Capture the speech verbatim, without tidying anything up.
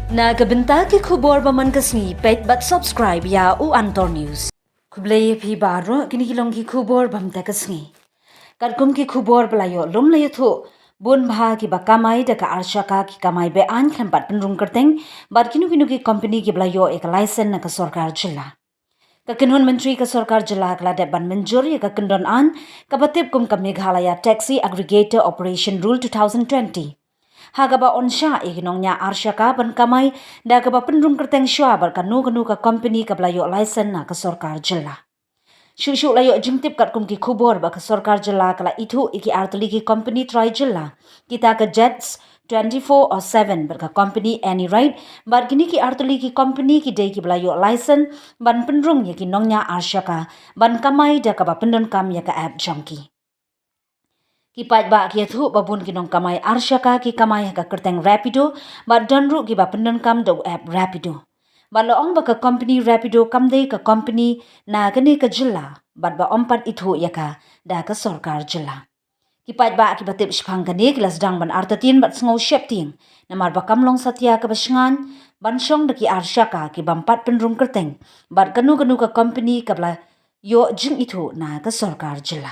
Na ka bynta ki khubor ba man ka sngi, peit bad subscribe ïa U Antor News. Khublei ïa phi baroh, kine ki long ki khubor ba mynta ka sngi. Katkum ki khubor ba la ïoh lum la ïathuh, bun bha kiba kamai da ka arshaka ki kamai be-aiñ khlem pat pynrung kyrteng bad kino kino ki company kiba la ïoh ïa ka license na ka sorkar jylla. Ka kynhun myntri ka sorkar jylla ka la dep ban mynjur ïa ka kyndon aiñ kaba tip kum ka Meghalaya Taxi Aggregator Operation Rule two thousand twenty, ha kaba yn shah ïa ki nongñiah arshaka ban kamai da kaba pynrung kyrteng shuwa bad kano kano ka company kaba la ïoh license na ka sorkar jylla. Shuh shuh la ïoh jingtip katkum ki khubor ba ka sorkar jylla ka la ithuh ïa ki artylli ki company trai jylla, kita ka Jets twenty-four oh seven bad ka company Any Ride, bad kine ki artylli ki company ki dei kiba la ïoh license ban pynrung ïa ki nongñiah arshaka ban kamai da kaba pyndonkam ïa ka app jong ki. Ki paidbah ki ïathuh ba bun ki nongkamai arshaka ki kamai ha ka kyrteng Rapido bad don ruh kiba pyndonkam da u app Rapido. Bad la ong ba ka company Rapido kam dei ka company na kane ka jylla bad ba ym pat ithuh ïa ka da ka sorkar jylla. Ki paidbah kiba tip shaphang kane ki la sdang ban artatien bad sngew sheptieng, namar ba kam long satia kaba shngaiñ ban shong da ki arshaka ki bym pat pynrung kyrteng bad kano kano ka company kaba la ïoh jingithuh na ka sorkar jylla.